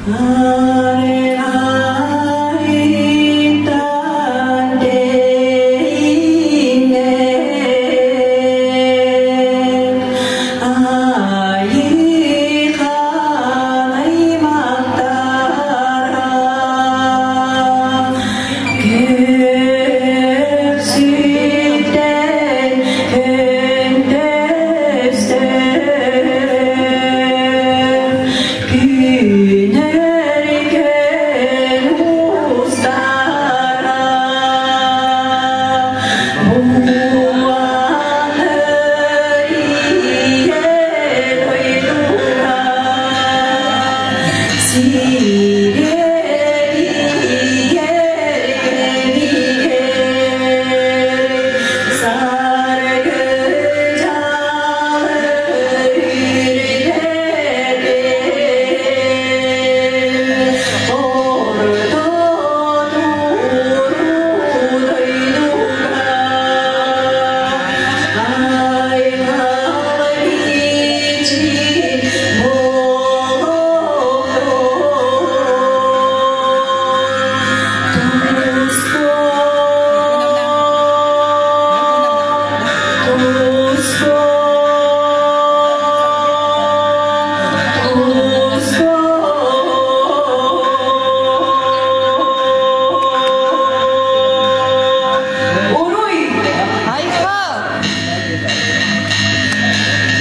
Уруй!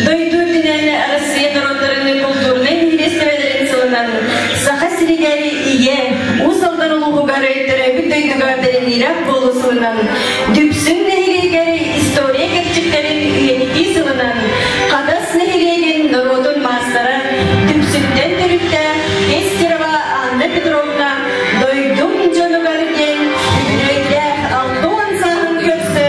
Дойду үрдүнэн Россия норуоттарын култуурунай нэһилиэстибэлэрин сылынан Саха сиригэр Ийэ, Уус Алдан улууһугар төрөөбүт дойдуга бэриниилээх буолуу сылынан, Дүпсүн нэһилиэгэр история кэрчиктэрин үйэтитии сылынан, Хатас нэһилиэгин норуотун маастара, Дүпсүнтэн төрүттээх Нестерова Анна Петровна дойдум дьонугар диэн үбүлүөйдээх 60 сааһын көрсө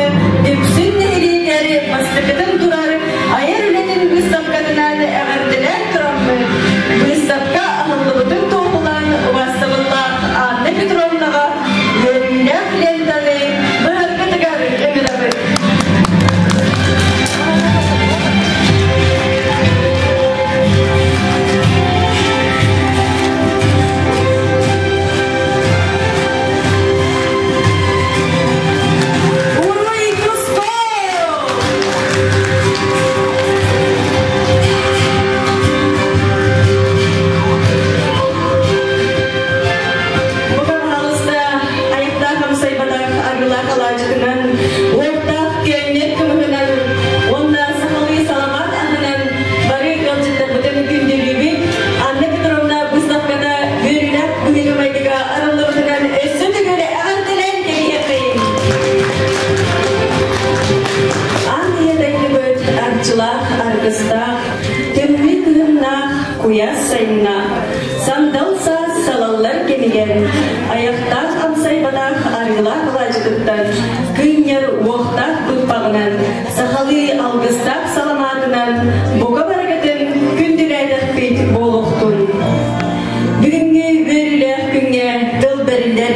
Дүпсүн нэһилиэгэр бастакытын турар айар үлэтин быыстапкатынан эҕэрдэлээн тураммыт, быыстапка аһыллыбытын туоһулаан убаастабыллаах Анна Петровнаҕа үөрүүлээх лентаны быһарбытыгар ыҥырабыт. Уруй туску! Бука баһаалыста айахтаах амсайбатах арыылаах алаадьытынан, уоттаах күөннэт кымыһынан уонна сахалыы саламаат аһынан бары ыалдьыттарбытын күндүлүүбүт. Анна Петровна быыстапката үөрүүлээх быһыыга-майгыга арыллыбытынан өссө төгүл эҕэрдэлээн кэбиһиэххэйиҥ! Аан ийэ дойдубут арчылаах, аргыстаах, тымныы кыһыннаах, куйаас сайыннаах, сандал саас салаллар кэмигэр айахтаах амсайбатах арыылаах алаадьытыттан кыынньар уохтаах быыппаҕынан, сахалыы алгыстаах саламаатынан бука барыгытын күндүлээтэхпит буолуохтун. Бүгүҥҥү үөрүүлээх күҥҥэ тыл бэриллэр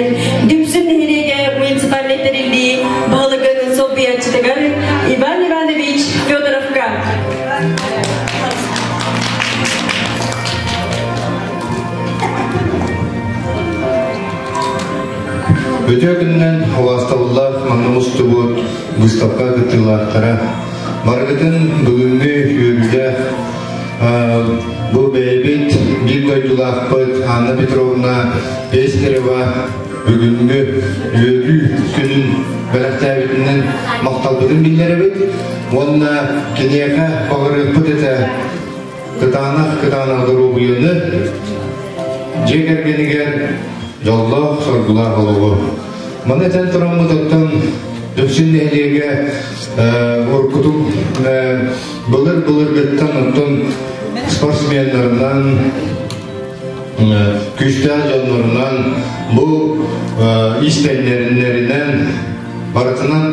Дүпсүн нэһилиэгэ муниципальнай тэриллии баһылыгын солбуйааччытыгар Иван Иванович Федоровка. Үтүө күнүнэн убаастабыллаах манна мустубут выставка кыттыылаахтара. Барыгытын бүгүҥҥү үөрүүлээх бу бэйэбит биир дойдулаахпыт Анна Петровна Пестерева бүгүҥҥү үөрүү күнүн бэлэхтээбитинэн махталбытын биллэрэбит уонна киниэхэ баҕарыахпыт этэ кытаанах кытаанах доруобуйаны дьиэ кэргэнигэр дьоллоох соргулаах олоҕу. Маны этэн тураммыт оттон Дүпсүн нэһилиэгэ уруккутун былыр-былыргыттан оттон спортсменнарынан күүстээх дьоннорунан бу истэннэринэн барытынан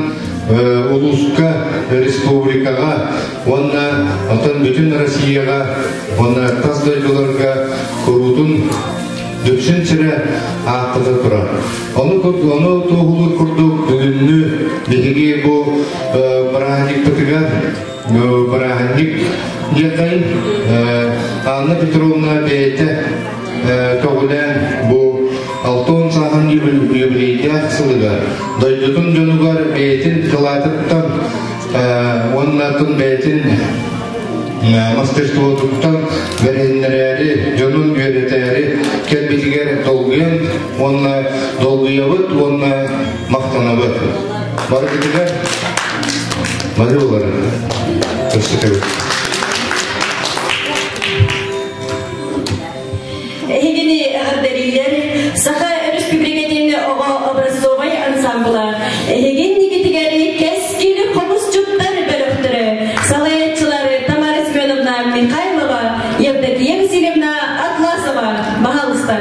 улууска, республикаҕа уонна оттон бүтүн Россияҕа уонна тас дойдуларга куруутун Дүпсүн сирэ ааттата турар. Ону, ону туоһулуур курдук бүгүннү биһиги бу бырааһынньыкпытыгар бырааһынньык диэххэй Анна Петровна бэйэтэ көҕүлээн бу 60 сааһын юбилейдээх сылыгар дойдутун дьонугар бэйэтин кылаатыттан уонна бэйэтин мастерствотуттан бэриннэрээри, дьонун үөрэтээри кэлбитигэр долгуйан уонна долгуйабыт уонна махтанабыт. Барыгытыгар бары болар. Көрсөтөбүт. Эһигини эҕэрдэлиилэр Саха Өрөспүүбүлүкэтин оҕо образцовай ансамбла эһигин нигитигэр кэскил хомусчуттар бөлөхтөрө салайааччылары Тамара Семеновна Михайлова, Евдокия Васильевна Атласова. Баһаалыста.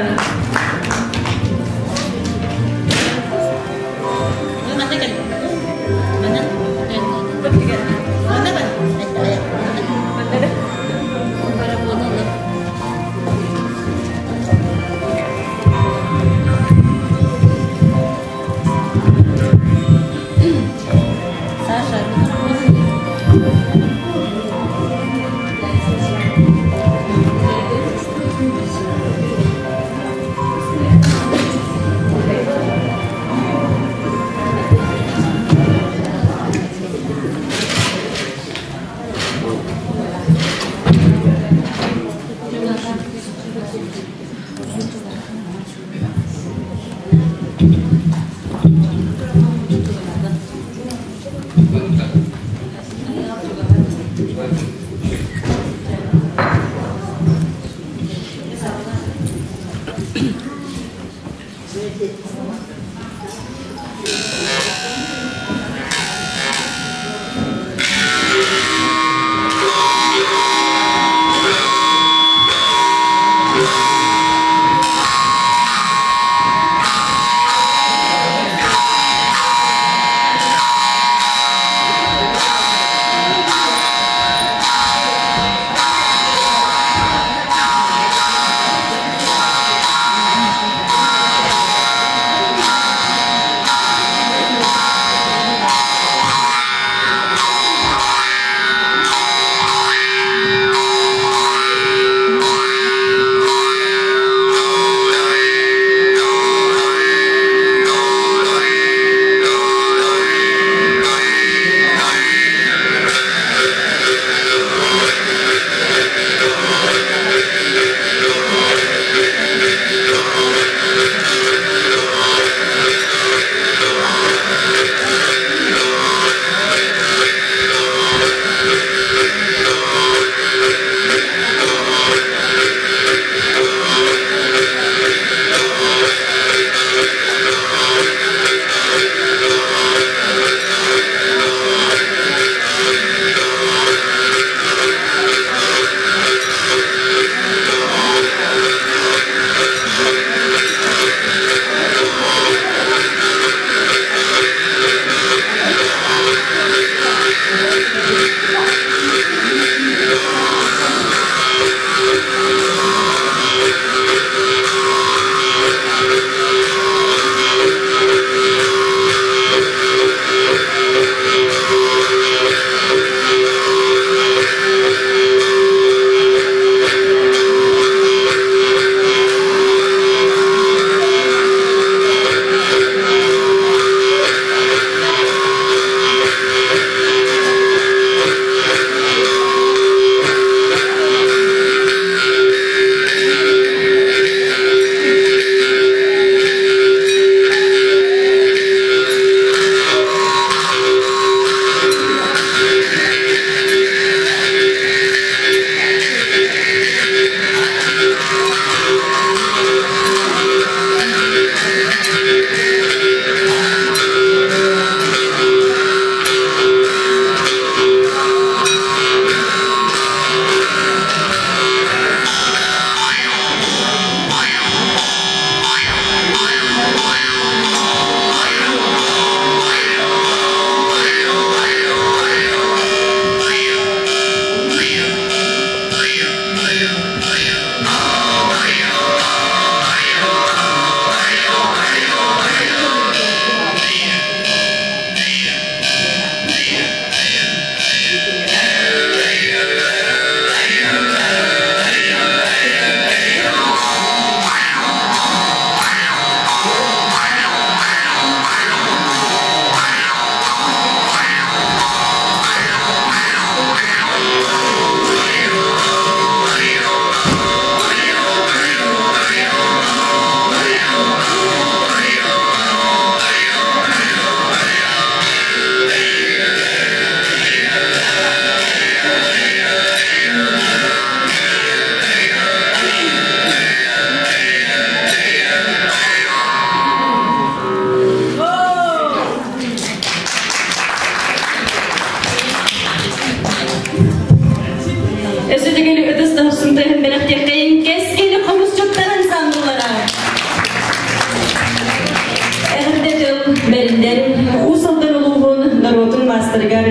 маастарыгар,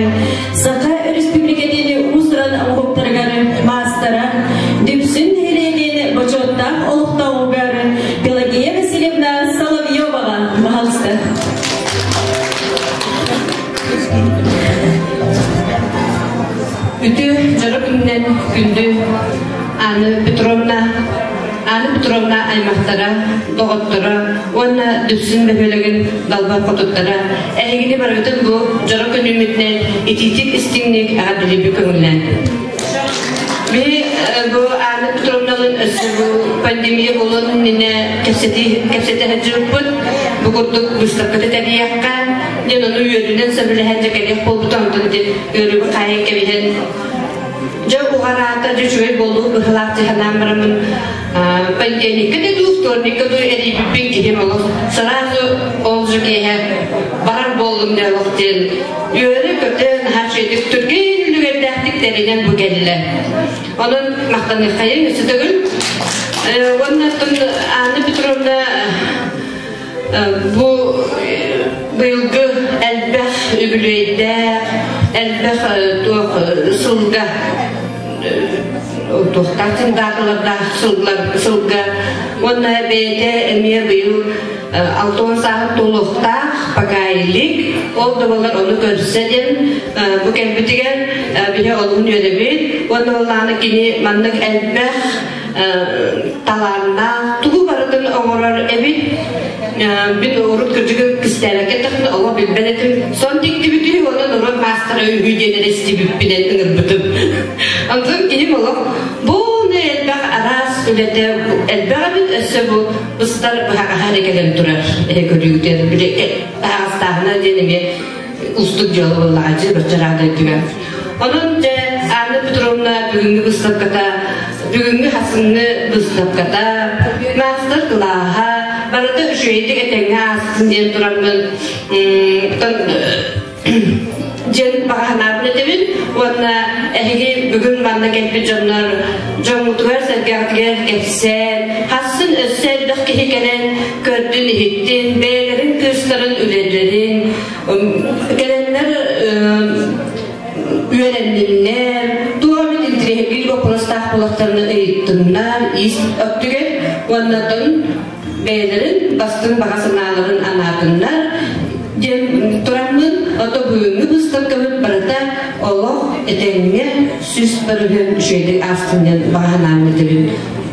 Саха Өрөспүүбүлүкэтин уус-уран оҥоһуктарыгар маастара, Дүпсүн нэһилиэгин бочуоттаах олохтооҕугар Пелагея Васильевна Соловьеваҕа пожалуйста. Үтүө дьоро күнүнэн күндү Анна Петровна, Анна Петровна аймахтара, доҕотторо уонна Дүпсүн бөһүөлэгин далбар хотуттара эһигини барыгытын бу дьоро күнүммүтүнэн итиитик истиҥник эҕэрдэлиирбит көҥүллээн. Би бу Анна Петровналыын өссө бу пандемия буолуон иннинэ кэпсэтии кэпсэтэ сылдьыбыппыт. Бу курдук выставката тэрийиэххэ диэн ону үөрүүнэн сөбүлэһэн дьэ кэлиэх буолбута онтон ити ыарыыбы хаайан кэбиһэн дьэ уҕараата дьэ үчүгэй буолуу быһылаах дии санаан бараммын понедельникка да дуу вторникка дуу эрийбиппин киһим олох сразу ол же киэһэ барар буоллум дьэ олох диэн үөрэ-көтө наһаа үчүгэйдик түргэн үлүгэрдээхтик тэринэн бу кэллэ. Онон махтаныаххайыҥ өссө төгүл. Уонна Анна Петровна бу быйылгы элбэх үбүлүөйдээх, элбэх туох сылга туохтаах дааталардаах сылга уонна бэйэтэ эмиэ быйыл 60 сааһын туолуохтаах покаялик ол да буоллар ону көрсө диэн бу кэлбитигэр биһи олуһун үөрэбит уонна буоллаҕына кини маннык элбэх талааннаах тугу барытын оҥорор эбит мин урут кырдьыгы кистээбэккэ эттэхпинэ оҕо билбэт этим сон тиктибит үһү уонна норуот маастара үһү диэн эрэ истибиппинэн ыҥырбытым онтон киһим олох бу элбэх араас үлэтэ элбэх эбит өссө бу быстар быһаҕаһа эрэ кэлэн турар эһэ көрүүтэр били таһаҕастааһына диэн эмиэ уустук дьыала буоллаҕа дьэ баччараада өттүгэр онон дьэ Анна Петровна бүгүҥҥү быыстапката бүгүҥҥү хасыҥҥы быыстапката маастар кылааһа барыта үчүгэйдик этэҥҥэ аастын диэн тураммын диэн баҕа санаабын этэбин уонна эһиги бүгүн манна кэлбит дьоннор дьоҥҥутугар-сэргэҕитигэр кэпсээн хассын өссө элбэх киһи кэлэн көрдүн-иһиттин бэйэлэрин кыыстарын үлэлэрин кэлэннэр үөрэнниннэр туох эмит интириэһиргиир боппуруостаах буолахтарына ыйыттыннар ис өттүгэр уонна бэйэлэрин бастыҥ баҕа санааларын анаатыннар диэн тураммын ото бүгүҥҥү быыстапкабыт барыта олох этэҥҥэ 100% үчүгэйдик аастын диэн баҕа санаам этэбин.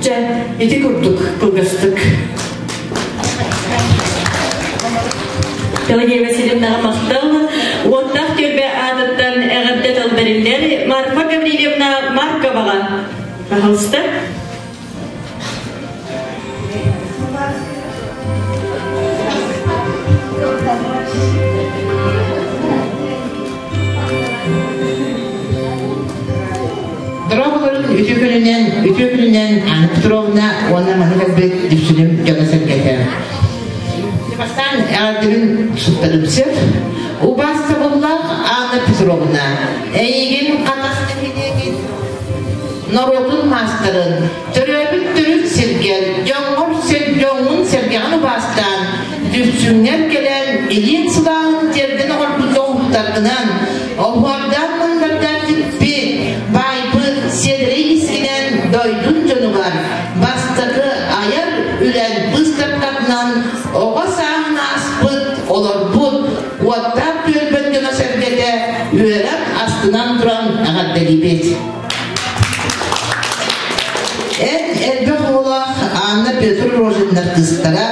Чэ, ити курдук кылгастык. Пелагея Васильевнаҕа махтал. Уоттаах түөлбэ аатыттан эҕэрдэ тыл бэриллэр Марфа Гаврильевна Марковаҕа. Пожалуйста. Дорооболорун үтүө күнүнэн, үтүө күнүнэн Анна Петровна уонна маны кэлбит Дүпсүнүм дьоно-сэргэтэ. Бастаан эҕэрдэбин суттарымсык. Убаастабыллаах Анна Петровна, эйигин хатас нэһилиэгин норуотун маастарын, төрөөбүт төрүт сиргэр, дьоҥҥор дьоҥҥун сэргэҕин убаастаан, Дүпсүҥҥэр кэлэн, илиин сылааһын тиэрдэн оҕорбут оҥоһуктаргынан, оһуордаан муннардаан тикпит, баайбыт сиэдэрэй искинэн дойдун дьонугар бастакы айар үлэн быыстапкатынан оҕо сааһын ааспыт, олорбут, уоттаах түөлбэт дьоно-сэргэтэ үөрэн, астынан туран эҕэрдэлиибит. Эн элбэх оҕолоох Анна Петр Рожиннар кыыстара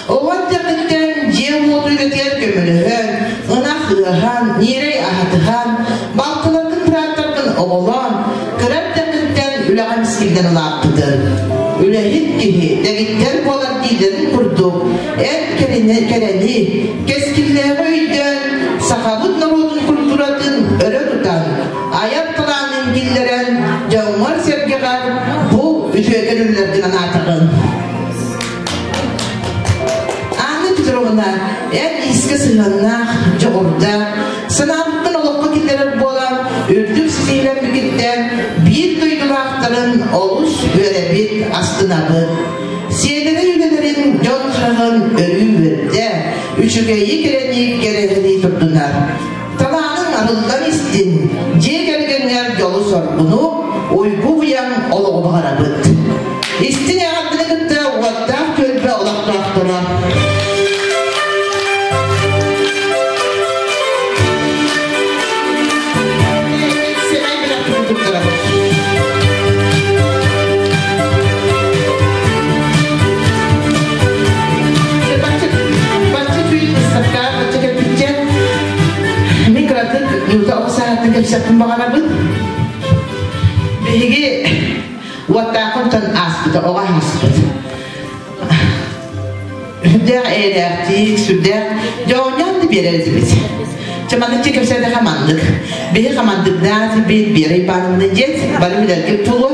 оҕо эрдэҕиттэн дьиэ-уот үлэтигэр көмөлөһөн, ынах ыаһан, ньирэй аһатыһан, балтыларгын бырааттаргын оҕолоон, кыра эрдэҕиттэн үлэҕэ мискиннэн улааппытын. Үлэһит киһи дэгиттэр буолар дииллэрин курдук, эн кэрэни, кэскиллээҕи өйдөөн, сахабыт норуотун культуратын өрө тутан, айар талаанын киллэрэн, дьоҥҥор-сэргэҕэр бу үтүөкэн үлэлэргин анаатаҕын. Анна Петровна, эн иискэ сыһыаннаах, дьоҕурдаах, санаабыккын олоххо киллэрэр буолан, үрдүк ситиһиилэрбититтэн биир дойдулаахтарын олус үөрэбит, астынабыт. Сиэдэрэй үлэлэрин дьон хараҕын өрүү үөрдэ, үчүгэйи кэрэни кэрэһэлии турдунар. Талааныҥ арыллан истин, дьиэ кэргэҥҥэр дьолу-соргуну, уйгу-быйаҥ олоҕу баҕарабыт. Истиҥ эҕэрдэни кытта уоттаах түөлбэ олохтоохторо. Сэмэй бэлэхпитин туттарабыт. Бачча түүн быыстапка, бачча кэлбиччэ мин кыратык Нюта оҕо сааһыттан кэпсэппин баҕарабын. Биһиги уоттааххыттан ааспыта, оҕо ааспыт. Сүрдээх эйэлээхтик, сүрдээх дьоҕунньаан да биэрэр этибит. Чэ, маннык кэпсээтэххэ маннык. Биһи хамандырдаах этибит, Вера Ивановна диэн, бары билэргит буолуо.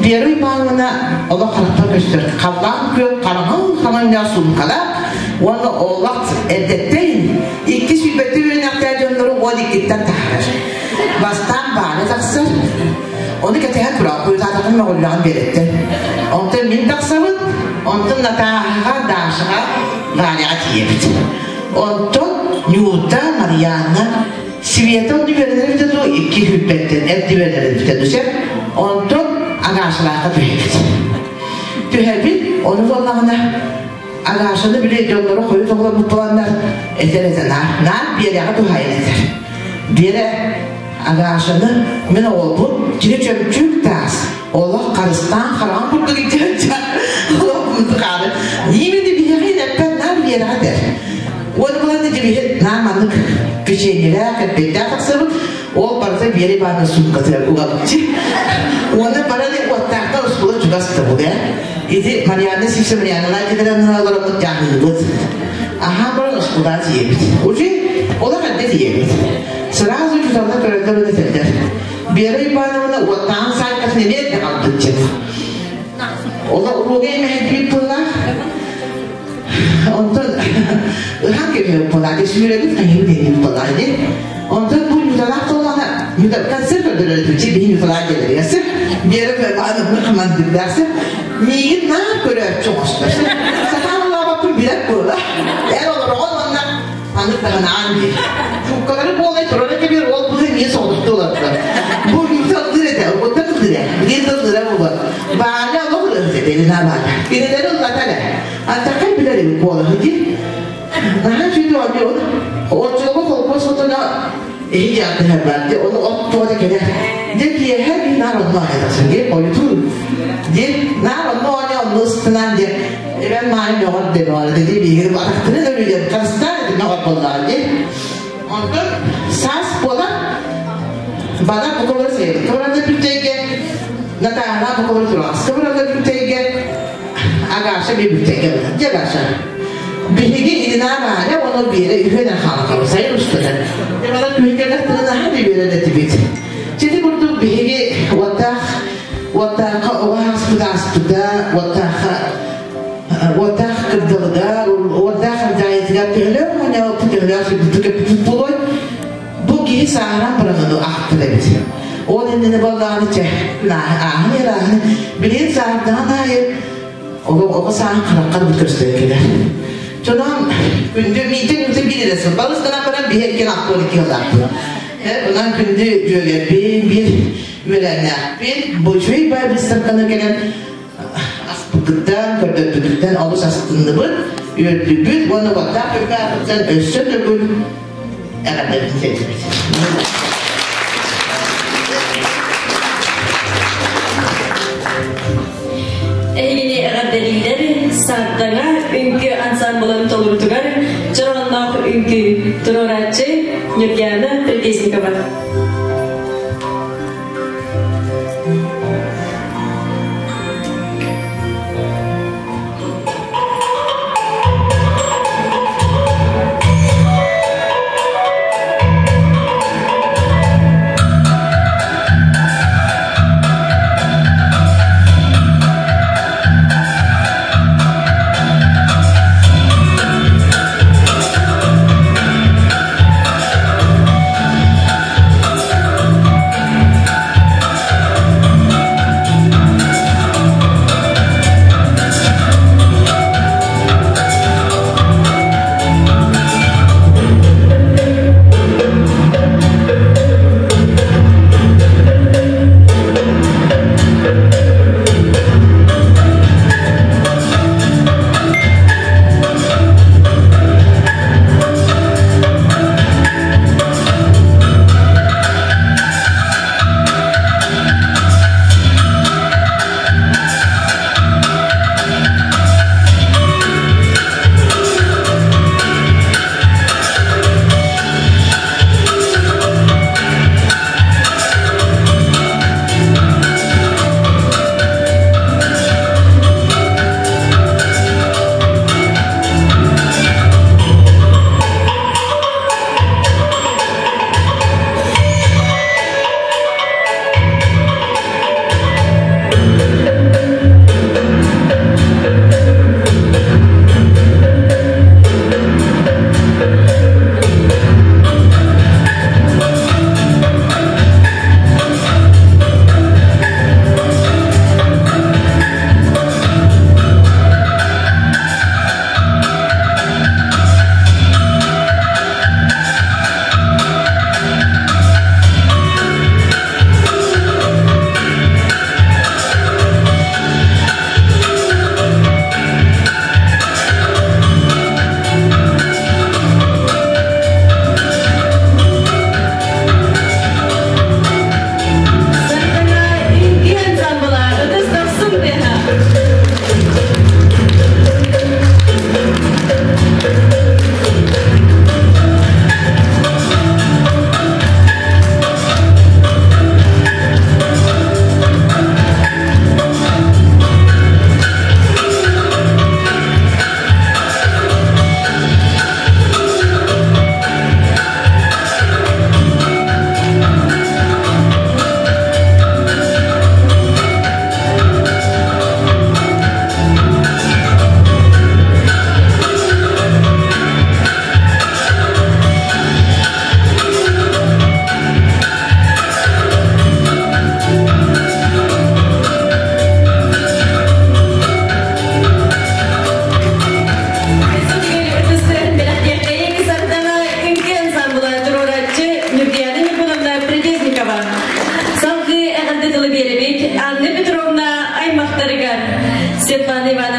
Вера Ивановна олох харахпар көстөр. Халлаан күөх хараҥа хараҥа суумкалаах уонна олох эрдэттэн икки сүүрбэттэн үөрэнэхтээх дьоннору 12-ттэн таһаарар. Бастаан бааны тахсар, ону кэтэһэн турар, куйутаатахын мөҕүллэҕин биэрэттэр. Онтон мин тахсабын, онтон Натааһаҕа, Дашаҕа, Ваняҕа тиийэбит. Онтон Нюта, Марианна, Света онну үөрэнэр эбитэ дуу, икки сүүрбэттэн эрдэ үөрэнэр эбитэ дуу, сөп. Онтон Агашалаахха түһэбит. Түһэбит, ону буоллаҕына Агашаны били дьоннору хойут оҕолорбут буоланнар этэр этэ наар, наар Биэрэҕэ туһаайан этэр. Биэрэ Агашаны мин оҕолбут кини чөмчүүк таас, олох харыстаан хараҕын курдук илдьэ олох хаары. Ниимини биһиэхэ эппэт наар Биэрэҕэ этэр. Уон булан дьибиһит наар маннык печеньелээх, кэмпиэттээх тахсыбыт, ол барыта Биэрэ Ивановна суумкатыгар угабыт. Уонна баран уоттаахтар оскуола чугас да бу Ити Марианна Сивцева Марианна кытаран олороммут дьаһыыбыт. Аһаан баран оскуолаҕа тиийэбит. Уже олох эрдэ тиийэбит. Сразу учууталлар көрөллөр этэллэр. Вера Ивановна уоттааҕын саайкатын эмиэ эрдэ хаалбыт диэн. Ола уруога эмэһэрдибит буоллаах. Онтон ыһан кэбиһэр буоллаах. Сүүрэбит хайын диэбит буоллаах дии. Онтон бу Нюталаах буоллаҕына концерт көрдөрөр этим биһи Нюталаах диэлэригэр Вера Ивановна хамандыырдаах миигин наар көрөөччү оҥостор. Сатаан улаабаппын билэр буола. Эр олороҕун уонна маннык таһынаан диир. Чууккалары буолай турара кэбиэр ол быһы эмиэ соҕотохто олордулар. Бу Нюта ыллыыр этэ, уруккуттан ыллыыр ээ. Билигин да ыллыыра буолуо. Баанньа олох ырыаһыт этэ, Ирина Баанньа. Кинилэри ыллата эрэ. Антахай билэр эбит куолаһы дии. Наһаа үчүгэй оонньуур. Оччолорго холкуос хотоно иһи дьааттыһар бар. Дьэ, ону от тоҕо кэлэр. Дьэ, киэһэ мин наар онно оонньотохсун диэн ойутуун. Диэн наар онно оонньоо онно ыстынан диэн эбэм маайым мөҕөр диэн оҕо дии биһиги атахтарын өлүгэр харыстаан этим мөҕөр буоллаҕа дии. Онтон саас буолан бана букалар сиэбит. Кыбыралла бүтэйгэ Натаана букалар тураҕас. Кыбыралла бүтэйгэ Агаша биирбүттэйгэ дьэ Агаша биһиги Ирина Валя уонна Биэрэ үһүөнэн хаалахабыт сайын устата Дьэ күһүн кэллэхтэринэ наһаа да үөрэн этибит Сити курдук биһиги уоттаах уоттаахха оҕо ааспыт ааспыта уоттаахха уоттаах кырдалыгар уоттаах ырдаайытыгар төһөлөөх мунньалыппыт төһөлөөх сүрбүт көппүт буолуой бу киһи сааһыран баран ахтар эбит ол иннинэ буоллаҕына чэ ааһын ааһын билигин сааһырдаҕын аайы оҕо сааһын хараххар бут көстөн кэлэр Чонон күндү миитин үтүн биир эрэ сыл балыс гынан баран биһи эркин ахтуон икки сыллаахпыт. Онон күндү дьүөгэлэрбин, биир үөлээннээхпин, бу үчүгэй бай быыстапканы кэлэн аспыккыттан, көрдөрбүтүттэн олус астынныбыт, үөрдүбүт уонна уоттаах көргө аатыттан өссө төгүл эҕэрдэбитин тиэрдэбит. Эһигини эҕэрдэлиилэр Сардаҥа үҥкүү ансамблын толорутугар Чороонноох үҥкүү туруорааччы Нюргиана Трапезникова.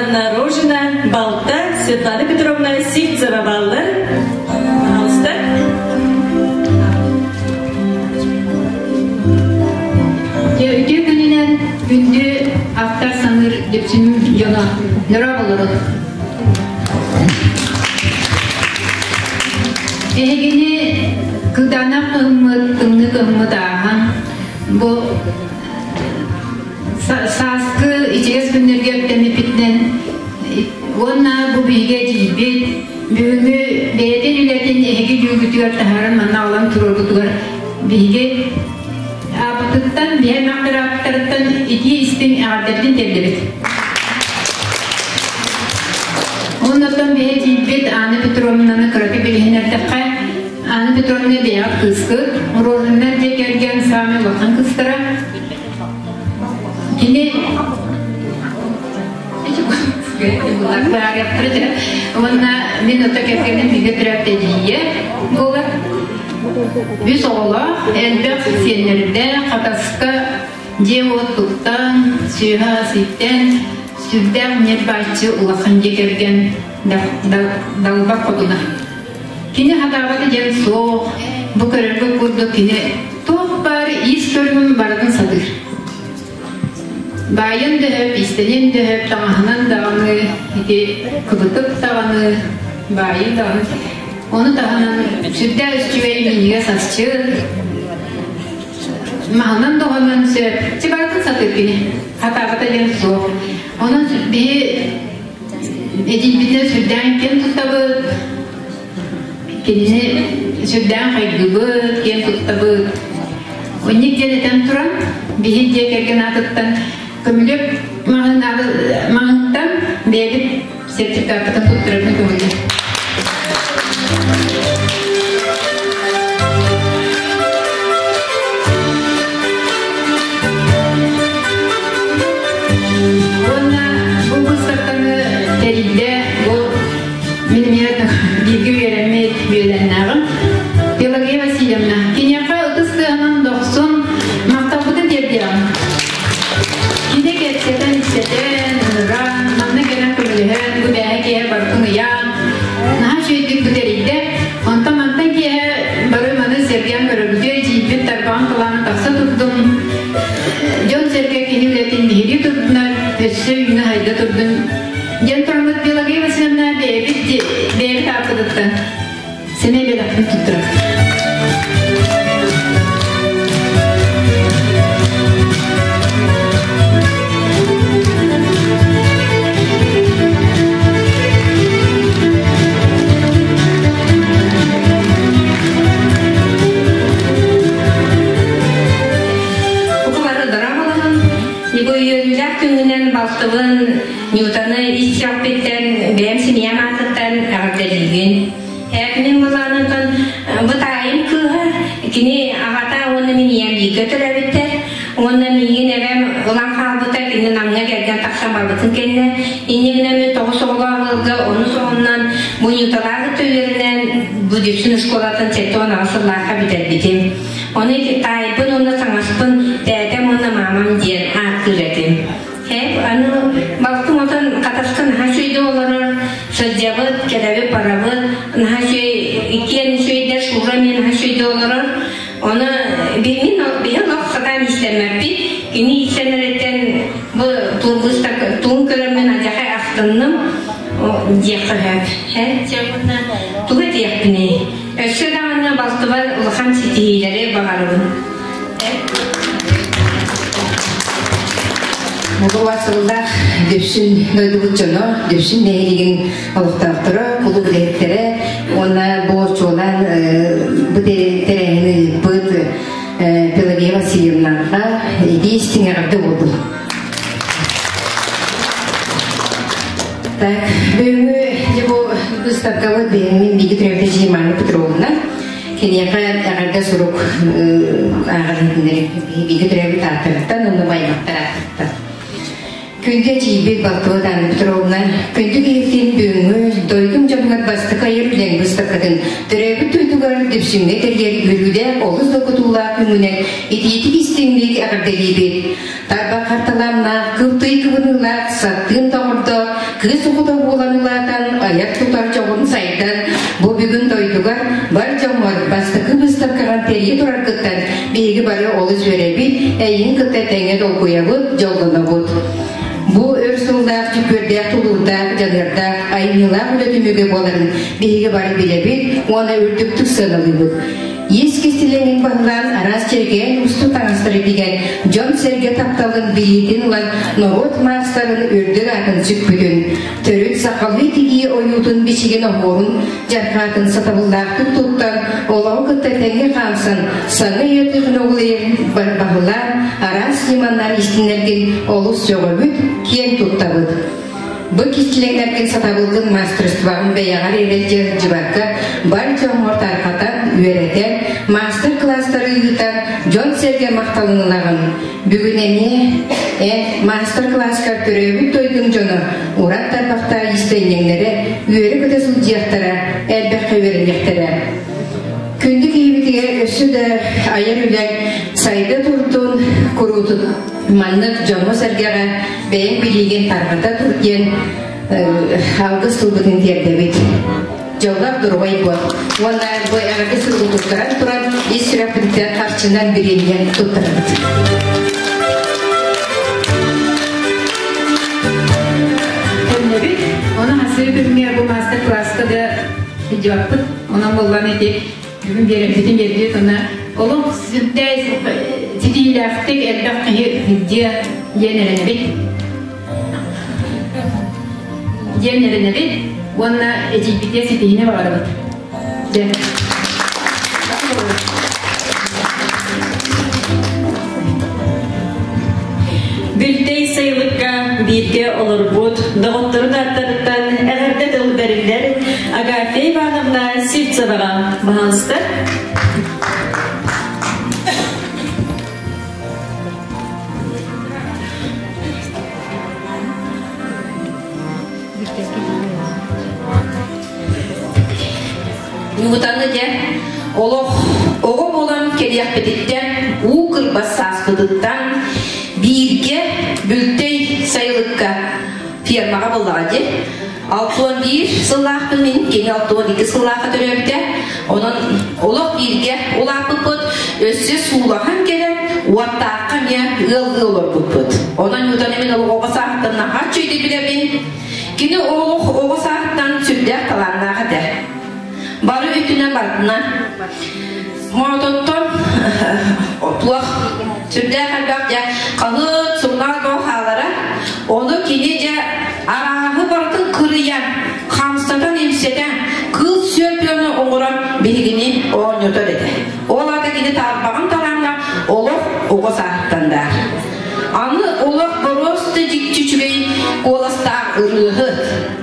Ивановна Рожина, балта Светлана Петровна Сивцева баллар. Пожалуйста. Үтүө күнүнэн күндү автор саныыр Дүпсүнүн дьоно нөрө олорун. Эһигини кыдаанах кыһыммыт, тымныы кыһыммыт ааһан, бу сааскы ичигэс күннэргэ үктэммиппитинэн уонна бу биһиги эдьиийбит бүгүҥҥү бэйэтин үлэтин эһиги дьүүлгүтүгэр таһааран манна аҕалан туруорбутугар биһиги ааппытыттан биһи аймахтар итии истиҥ эҕэрдэбитин тиэрдэбит. Оннуттан биһи эдьиийбит Анна Петровнаны кыракый билиһиннэрдэххэ, Анна Петровна бэйэҕит кыыскыт, Рожиннар дьиэ кэргэн саамай улахан кыыстара. Кини Уонна мин ото кэргэним бигэ төрөөбүт эдьиийэ буолар. Үс оҕолоох, элбэх сиэннэрдээх, Хатаска дьиэ-уот туттан, сүөһү ас иттэн, сүрдээх ньир-бааччы улахан дьиэ кэргэн далбар хотуна. Кини хатаабата диэн суох, бу көрөргө курдук кини туох баар ис көрүҥүн барытын сатыыр. Баайын дөһөп, иистэнин дөһөп, таҥаһынан даҕаны, ити кыбытык даҕаны, баайын даҕаны. Ону таһынан сүрдээх үчүгэй минньигэс асчыт, маһынан доҕонон сөп. Чи барытын сатыыр кини. Хатаабата диэн суох. Онон биһи эдьиийбитинэн сүрдээх киэн туттабыт. Кинини сүрдээх хайгыбыт, киэн туттабыт. Онньук диэн этэн туран, биһи дьиэ кэргэн аатыттан көмүлүөк маҥыттан бэйэбит сертификаппытын туттарабын көҥүллүү. Уонна бу быыстапканы тэрийдэ бу Мин эмиэ бииргэ үөрэммит үөлэннээҕим Пелагея Васильевна. Киниэхэ ытыс тыаһынан дохсун махталбытын тиэрдиэҕим. Кини кэпсэтэн-ипсэтэн, ыҥыран, манна кэлэн көмөлөһөн, бу бээһэ киэһэ барытын ыйаан, наһаа үчүгэйдик бүтэрийдэ. Онтон мантан киэһэ бары маны сэргээн көрөргүтүөр эдьиийбит тарбаҕын талаана тахса турдун. Дьон-сэргэ кини үлэтин биһирии турдунар, өссө үүнэ-сайда турдун Диэн тураммыт Пелагея Васильевна бэйэбит бэйэбит ааппытыттан сэмэй бэлэхпин туттарабыт. Бу драмалаһын Бу үөрүүлээх күҥҥүнэн балтыбын Ньютаны ис сүрэхпиттэн бэйэм семьям аатыттан эҕэрдэлиибин. Мин былаанымтан бу таайым кыыһа, кини аҕата уонна мин ийэм бииргэ төрөөбүттэр. Уонна миигин эбэм ылан хаалбыта, кини Намҥа кэргэн тахсан барбытын кэннэ. Инньэ гынан мин тоҕус оҕолоох ыалга онус оҕоннон бу Ньюталаах үөрэнэн бу Дүпсүн оскуолатын 78 сыллаахха бүтэрбитим. Ону таайбын уонна саҥаспын тээтэм уонна маамам диэн ааттыыр этим. Эп, аны балтым отон хатаска наһаа үчүгэйдик олорор, сылдьабыт, кэлэбит, барабыт, наһаа үчүгэй, иккиэн үчүгэйдэр, Шура эмиэ наһаа үчүгэйдик олорор. Ону мин биһи олох сатаан иистэммэппит. Кини иистэнэриттэн бу тугун көрөммүн алдьархай астынным диэххэ сөп. Эн дьэ уонна тугу этиэхпиний? Өссө даҕаны балтыбар улахан ситиһиилэри баҕарабын. Бу сыллаах Дүпсүн дойдубут дьоно, Дүпсүн нэһилигин олохтоохторо, кулууп үлэһиттэрэ уонна бу чуолаан бу тэрээһини ыыппыт Пелагея Васильевнаҕа итии истиҥ эҕэрдэ буоллун. Так, бүгүҥҥү бу выставкабыт биһиги биһиги төрөппүт Мария Петровна киниэхэ эҕэрдэ сурук ааҕар биһиги төрөөбүт ааттарыттан уонна аймахтар ааттарыттан. Күндү эдьиийбит Балтова Анна Петровна, күндү киһиттин бүгүҥҥү дойдум дьонугар бастакы айар үлэҥ быыстапкатын төрөөбүт дойдугар Дүпсүҥҥэ тэрийэр үөрүүлээх олус долгутуулаах күҥҥүнэн итиитик истиҥник эҕэрдэлиибит. Тарбах харталааннаах, кылтый кыбыныылаах, саттыын доҕордоох, Кыыс оҕото буолан улаатан, айар-тутар дьоҕурун сайдан, бу бүгүн дойдугар бар дьоҥҥор бастакы быыстапкаҕар тэрийэ тураргыттан биһиги бары олус үөрэбит, эйигин кытта тэҥҥэ долгуйабыт, дьоллонобут. Бу өр сыллаах дьүккүөрдээх тулуурдаах, дьаныардаах, айымньылаах үлэ түмүгэ буоларын биһиги бары билэбит уонна үрдүктүк сыаналыыбыт. Иэс кистэлэҥин баһылаан араас чэргээн устуу таҥастары тигэн, дьон-сэргэ тапталын билиитин ылан норуот маастарын үрдүк аатын сүкпүтүн, төрүт сахалыы тигии ойуутун бичигин оһуорун дьарҕаатын сатабыллаахтык туттан, олоҕу кытта тэҥҥэ хаамсан, саҥа үйэ технологияларын баһылаан, араас ньыманнар истиннэргин олус сөҕөбүт, киэн туттабыт. Бу кистэлэҥнэргин сатабылгын маастарыстыбаҕын бэйэҕэр эрэ дьыбакка бар дьоҥҥор тарҕатан, үөрэтэн, маастар-кылаастары ыытан, дьон-сэргэ махталын ылаҕын. Бүгүн эмиэ эн маастар-кылааскар төрөөбүт дойдуҥ дьоно уран тарбахтаах иистэнньэҥнэрэ үөрэ-көтө сылдьыахтара, элбэххэ үөрэниэхтэрэ. Күндү киһибитигэр өссө да айар үлэҥ сайда турдун, куруутун маннык дьоҥҥо-сэргэҕэ бэйэҥ билиигин тарҕата тур диэн алгыс тылбытын тиэрдэбит. Дьоллоох доруобай буол. Уонна бу эҕэрдэ суругу туттаран туран ис сүрэхпититтэн харчынан бириэмийэн туттарабыт. Төннөбүт. Оны хасыы күҥҥэ бу мастер-класска да видеоппыт. Онон буоллан ити бүгүн биэрэрбитин биэрдибит уонна олох сүрдээх ситиилээхтик элбэх киһи сылдьыа диэн эрэнэбит диэн эрэнэбит уонна эдьиийбитигэр ситиһиини баҕарабыт дьэ Бүлтэй сайылыкка бииргэ олорбут доҕотторун ааттарыттан эҕэрдэ тыл бэриллэр Агафья Ивановна Сивцеваҕа баһаалыста. Ньуутаны дьэ олох оҕо буолан кэлиэхпититтэн уу кырбас сааспытыттан бииргэ Бүлтэй сайылыкка фермаҕа буллаҕа дии. 61 сыллаахпын мин, кини 62 сыллаахха төрөөбүтэ. Онон олох бииргэ улааппыппыт, өссө суулаһан кэлэн уоттаахха эмиэ ыаллыы олорбуппут. Онон Ньуутаны мин олох оҕо сааһыттан наһаа үчүгэйдик билэбин. Кини олох оҕо сааһыттан сүрдээх талааннаах этэ. Бары өттүнэн барытынан. Моототтон туох сүрдээх элбэх дьэ хаһыат, сурунаал бөҕө хаалара. Ону кини дьэ арааһы барытын кырыйан, хамсатан-имсэтэн, кыыл сүөрпүөнү оҥорон биһигини оонньотор этэ. Ол аата кини тарбаҕын тараанна олох оҕо сааһыттан даар. Аны олох боруоста дьикти үчүгэй куоластаах ырыаһыт.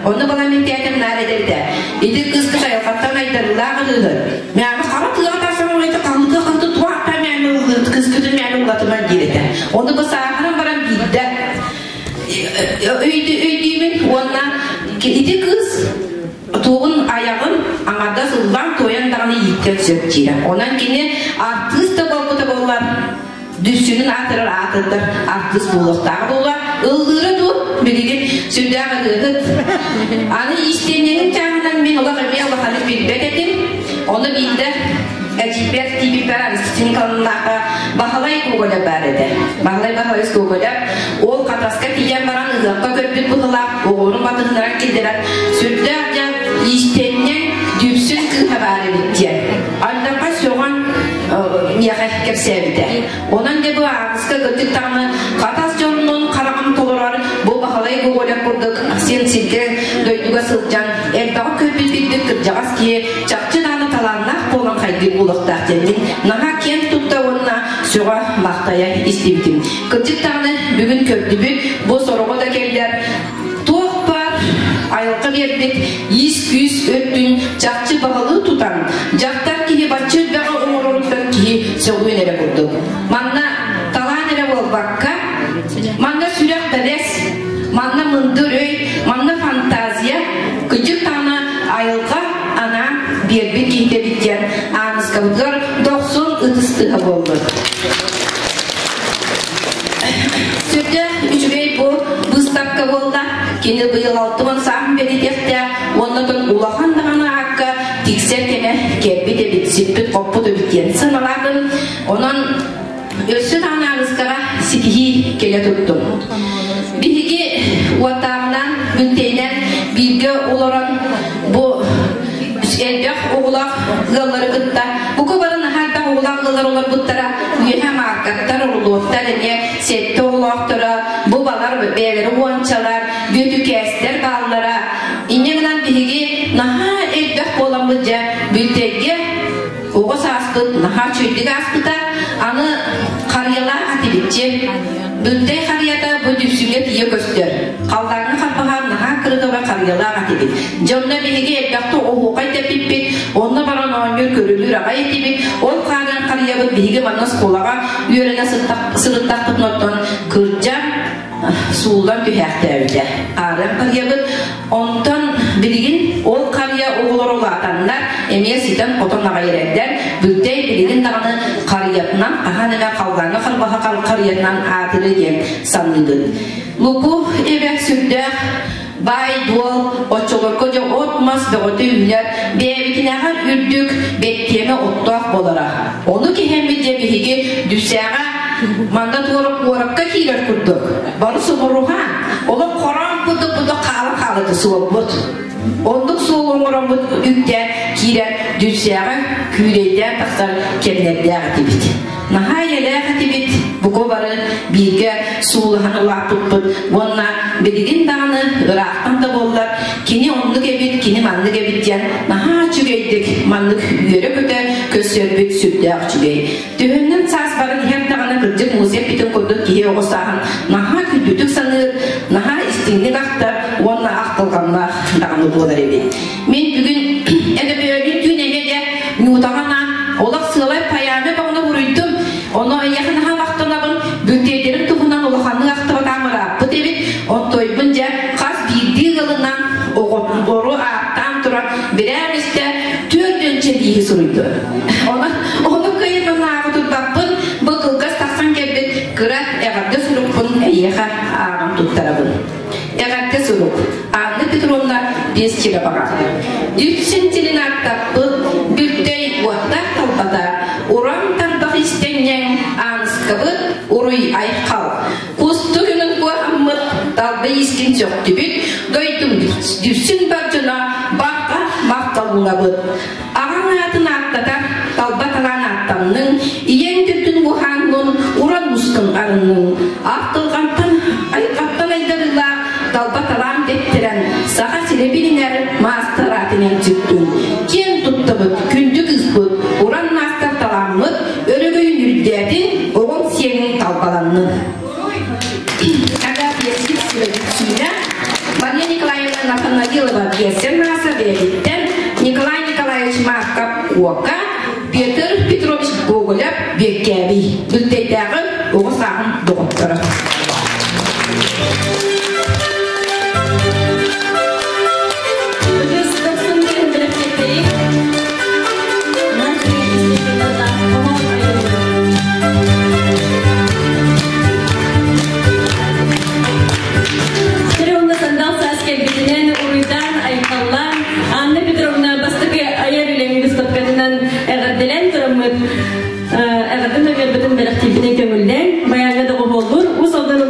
Онно балан мин тээтэм наар эдэрдэ. Ити кыыс айылҕаттан айдарыылаах ырыаһыт. Мээми хара тыаҕа тахсан олойто хаһыытыы хаһыытыы туохта мээми ыллыыр кыыскытын мээми ыллатыман диир этэ. Ону бу сааһыран баран биирдэ өйдүүбүн уонна ити кыыс туоҕун айаҕын аҥардас ыллаан туойан даҕаны ииттэн сөп диирэ. Онон кини артыыс да буолбута буоллар Дүпсүнүн аатырар аатырдар артыыс буолуохтааҕа буолла. Ыллыыра дуу, билигин сүрдээх ырыаһыт. Аны иистэнньэҥин чааһынан мин олох эмиэ улаханнык билбэт этим. Ону биирдэ эдьиийбэр тиийбиппэр Арыстинкалыннаахха Баһылай Гоголев баар этэ. Баһылай Баһылай Гоголев ол Хатаска тиийэн баран ыһыахха көрбүт быһылаах оҕолорун батыһыннаран киллэрэн сүрдээх дьэ иистэнньэҥ Дүпсүн кыыһа баар эбит диэн. Ардахха сөҕөн миэхэ кэпсээбитэ. Онон дьэ бу ааҕыска кырдьык даҕаны Хатас дьонунун хараҕын толорор бу Баһылай Гоголев курдук син сиргэ дойдуга сылдьан элбэҕи көрбүт билбит кырдьаҕас киһи чахчы даҕаны талааннаах буолан хайдыы буолуохтаах диэммин наһаа киэн тутта уонна сөҕө махтайа истибитим. Кырдьык даҕаны бүгүн көрдүбүт, бу сороҕо да кэллэр туох баар айылҕа биэрбит иис-күүс өттүн чахчы баһылыы тутан, дьахтар киһи бачча элбэҕи оҥороруттан киһи сөҕүөн эрэ курдук. Манна талаан эрэ буолбакка, манна сүрэх бэлэс, манна мындыр өй, манна фантазия, кыдьык даҕаны айылҕа анаан биэрбит киһитэбит диэн Ааныскабытыгар дохсун ытыс тыаһа буоллун. Сүрдээх үчүгэй бу быыстапка буолла. Кини быйыл Балтыбын сааһын бэлитиэхтээх уонна улахан даҕаны аакка тиксэр кэмэ кэлбит эбит, сиппит-хоппут эбит диэн сыаналаатым. Онон өссө даҕаны аныскаҕа ситиһии кэлэ турдум. Биһиги уоттааҕынан, бүнтэйинэн бииргэ олорон бу элбэх оҕолоох ыаллары кытта бука бары наһаа элбэх оҕолоох ыаллар олорбуттара үөһэ мааркаттар, орловтар эмиэ сэттэ оҕолоохторо, бу балар бэйэлэрэ уончалар, бүөтүкээстэр бааллара. Инньэ гынан биһиги наһаа элбэх буоламмыт дьэ бүлтэйгэ оҕо сааспыт наһаа үчүгэйдик ааспыта. Аны харыйалаах этибитчи. Бүлтэй харыйата бу дүпсүҥҥэ тиийэ көстөр. Халлааҥҥа харбаһаан наһаа кырыгыба харыйалаах этибит. Дьэ онно биһиги элбэхтэ оһуохай тэппиппит, онно баран оонньуур көрүлүүр аҕай этибит. Ол хаарыан харыйабыт биһиги манна оскуолаҕа үөрэнэ сырыттахпытын оттон кырдьан сууллан түһээхтээбитэ. Аарыан харыйабыт. Онтон билигин ол харыйа оҕолоро улаатаннар эмиэ ситэн-хотон аҕай эрэрдэр. Бүлтэй билигин даҕаны харыйатынан хаһан эмэ халлааҥҥа харбаһа харыйатынан аатыры диэн саныыбын. Луку эбэ сүрдээх баай-дуол оччолорго дьэ от-мас бөҕөтө үүнэр, бэйэбитинээҕэр үрдүк бэттиэмэ оттоох буолара. Ону киһэммит дьэ биһиги Дүсээҕэ манна туора куоракка киирэр курдук бары субуруһан олох хороон курдук курдук хаалан хаалыты суолбут. Оннук суол оҥороммут үктээн киирэн Дүсээҕэ күүлэйдээн тахсар кэмнэрдээх этибит. Наһаа эйэлээх этибит, бука бары бииргэ суулаһан улааппыппыт уонна билигин даҕаны ыраахтан да буоллар кини оннук эбит, кини маннык эбит диэн наһаа үчүгэйдик маннык үөрэ-көтө көрсөрбүт сүрдээх үчүгэй. Төһөннөн саас баран иһэр даҕаны кырдьык музей эппитин курдук киһи оҕо сааһын наһаа күндүтүк саныыр, наһаа истиҥник ахтар уонна ахтылҕаннаах даҕаны буолар эбит. Мин бүгүн эдебөөлүн түүн эмиэ де Ньуутаҕа анаан олох сыалай паяны баҕана буруйдум. Ону эйиэхэ наһаа махтанабын. Бүлтейдэрин туһунан улаханнык ахтыбатаам ырааппыт эбит. Оттойбун дьэ хас биирдии ыалынан оҕору ааттаан туран бирээн истэ түөртүнчэ лииһи суруйду. Ону, ону кыайан ааҕа турбаппын. Бу кылгас тахсан кэлбит кыра эҕэрдэ сурукпун эйиэхэ ааҕан туттарабын. Эҕэрдэ сурук. Анна Петровна Бесчероваҕа. Дүпсүн сирин ааттаппыт, Бүлтэй уоттаах талбата, уран тарбах истэнньэҥ Ааныскабыт уруй айхал. Кустук күнүн куоһаммыт, талба иискин сөхтүбүт, дойдум дүпсүн бар дьоно барҕа махталлабыт. Аҕаҥ аатын ааттатар, талба талаан ааттанныҥ, ийэҥ төрдүн уһааҥҥын, уран устун арынныҥ. Ахтылҕантан айылҕаттан айдарыылаах талба талаан дэттэрэн, саха сирэ билинэр маастар аатынан сүктүҥ. Киэн туттабыт, күндү кыыспыт, уран маастар талааммыт, өрөгөйүн үрдээтин, оҕоҥ сиэҥин талбаланнын. Агафья Сивцева Мария Николаевна Нафанаилова Биэсен Маса бэйэтиттэн, Николай Николаевич Марков Куока, Петр Петрович Гоголев Бүөккээбий, Бүлтэйдээҕи оҕо сааһын доҕотторо. Уонна сандал саас кэлбитинэн уруйдаан, айхаллаан Анна Петровна бастакы айар үлэҥ выставкатынан эҕэрдэлээн тураммыт эҕэрдэ номербытын бэлэхтиирбитин көҥүллээн, байааҥҥа доҕуһуоллуур Уус Алдан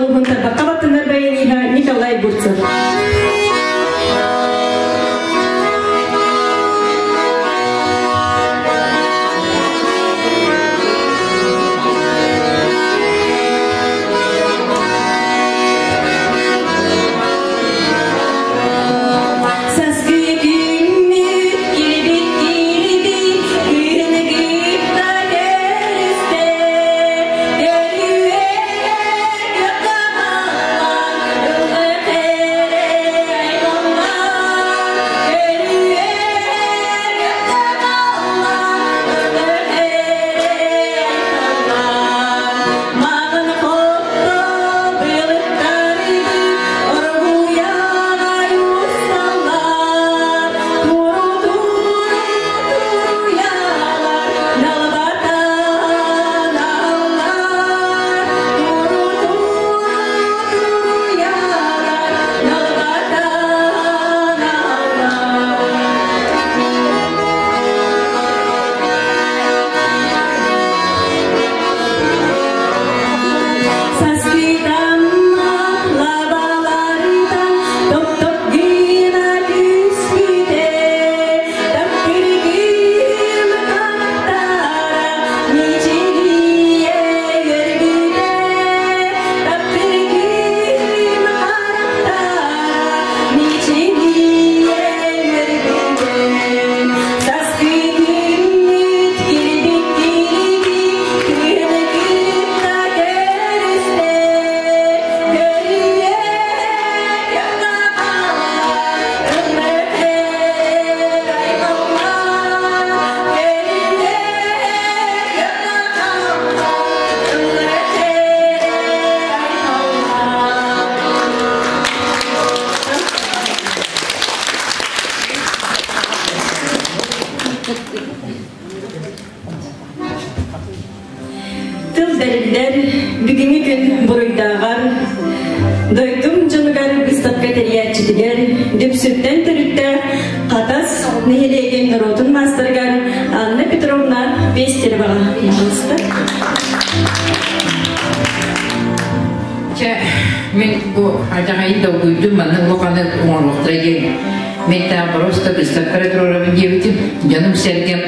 тэриллэр бүгүҥҥү күн буруйдааҕар дойдум дьонугар быыстапка тэрийээччитигэр Дүпсүттэн төрүттээх Хатас нэһилиэгин норуотун маастарыгар Анна Петровна Пестереваҕа пожалуйста. Чэ, мин бу алдьархайы долгуйдум, маннык улаханы оҥоруохтара диэн мен таах просто быыстапкара туруорабын диэбитим. Дьонум-сэргэм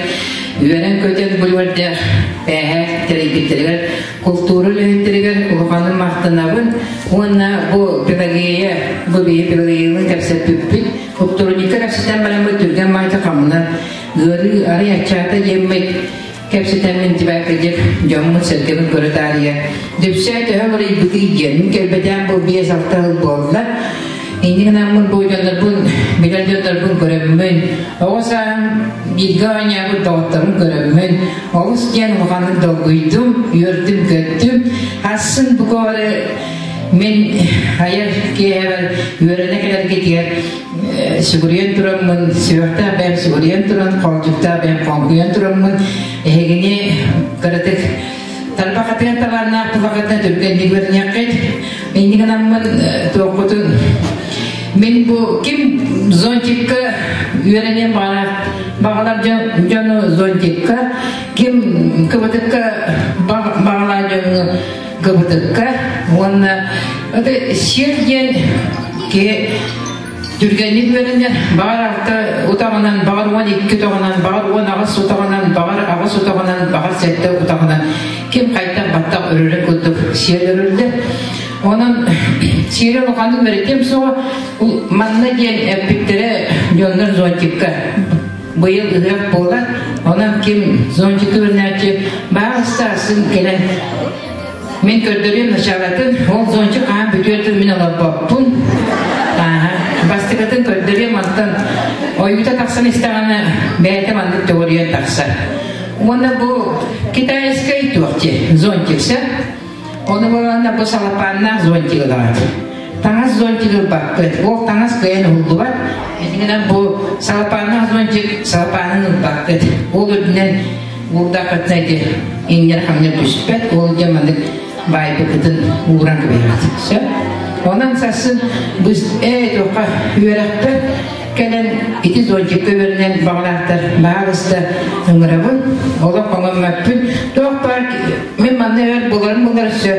үөрэн-көтөн бульвардаах бээһэ тэрийбиттэригэр, култуура үлэһиттэригэр улаханнык махтанабын уонна бу Пелагея, бу биһи Пелагеялыын кэпсэппиппит, култуурунньукка кэпсэтэн бараммыт түргэн маайта хамнан ыарыы арый аччаата диэммит кэпсэтэммин тибээкэдик дьоммут-сэргэбин көрө таарыйа Дүпсээ төһө уларыйбытый диэн мин кэлбэтээн бу 5-6 сыл буолла. Инньэ гынаммын бу дьоннорбун билэр дьоннорбун көрөммүн, оҕо сааһым бииргэ оонньообут доҕотторун көрөммүн, олус диэн улаханнык долгуйдум, үөрдүм-көттүм. Асын бу бары мин айар киэһэбэр үөрэнэ кэлэргитигэр сүгүрүйэн тураммын, сүрэхтээх бэйэм сүгүрүйэн туран, холдьуктаах бэйэм хоҥкуйан тураммын, эһигини кыратык тарбахатыгар талааннаах тулаҕытына түргэнник үөрэниэххит. Инник гынаммын туоххутун мин бу ким зонтикка үөрэниэн баҕалар баҕалар дьону зонтикка, ким кыбытыкка баҕалаах дьону кыбытыкка уонна это сир диэн киһи түргэнник үөрэнэр, баҕар алта утаҕынан, баҕар 12 утаҕынан, баҕар 18 утаҕынан, баҕар аҕыс утаҕынан, баҕар сэттэ утаҕынан ким хайтах баттах өрөрө курдук сиэл өрүллэр. Онон сиэри улаханнык үөрэтиэм суоҕа. Манна диэн эппиттэрэ дьоннор зонтикка быйыл ыһыах буолар. Онон ким зонтикка үөрэнээччи баҕаста сын кэлэн Мин көрдөрүөм началатын, ол зонтик хаһан бүтүөр дылы мин олорбоппун. Ааһа, бастакытын көрдөрүөм, онтон ойуута тахсан истэҕинэ бэйэтэ маннык төҕүрүйэн тахсар. Уонна бу китайскай туох дии, зонтик сөп. Ону буоллаҕына бу салапааннаах зонтик ылаҕыт. Таҥас зонтик ылбаккыт. Ол таҥас кыайан уһуллубат. Итинэн бу салапааннаах зонтик салапаанын ылбаккыт. Ол үрдүнэн Уурдааххытына ити иҥнэр-хаҥнар түспэт, ол дьэ маннык баайбыккытын ууран кэбиһэҕит. Сөп? Онон сарсын ээ туохха үөрэхпэр кэлэн ити зонтикка үөрэнэн баҕалаахтар баһаалыста ыҥырабын, олох хоҥоммөппүн. Туох баар мин манна өр буларым булар өссө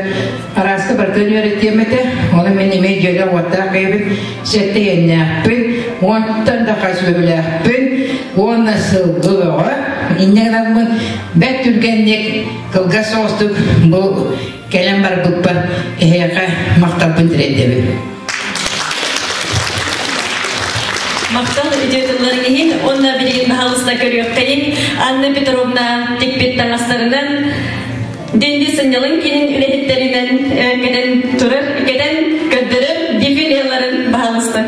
арааска барытын үөрэтиэм этэ. Ону мин эмиэ дьиэлээх уоттаах киһибин, сэттэ иэннээхпин, уонтан да хас үбүлээхпин уонна сылгы бөҕө. Инньэ гынаммын бэрт түргэнник кылгас соҕустук бу кэлэн барбыппар эһиэхэ махталбын тириэрдэбин. Махтал үтүө тылларын иһин уонна билигин баһаалыста көрүөххэйин Анна Петровна тикпит таҥастарынан Дэнди сынньалаҥ киинин үлэһиттэринэн кэтэн турар, кэтэн көрдөрөр дефилеларын баһаалыста.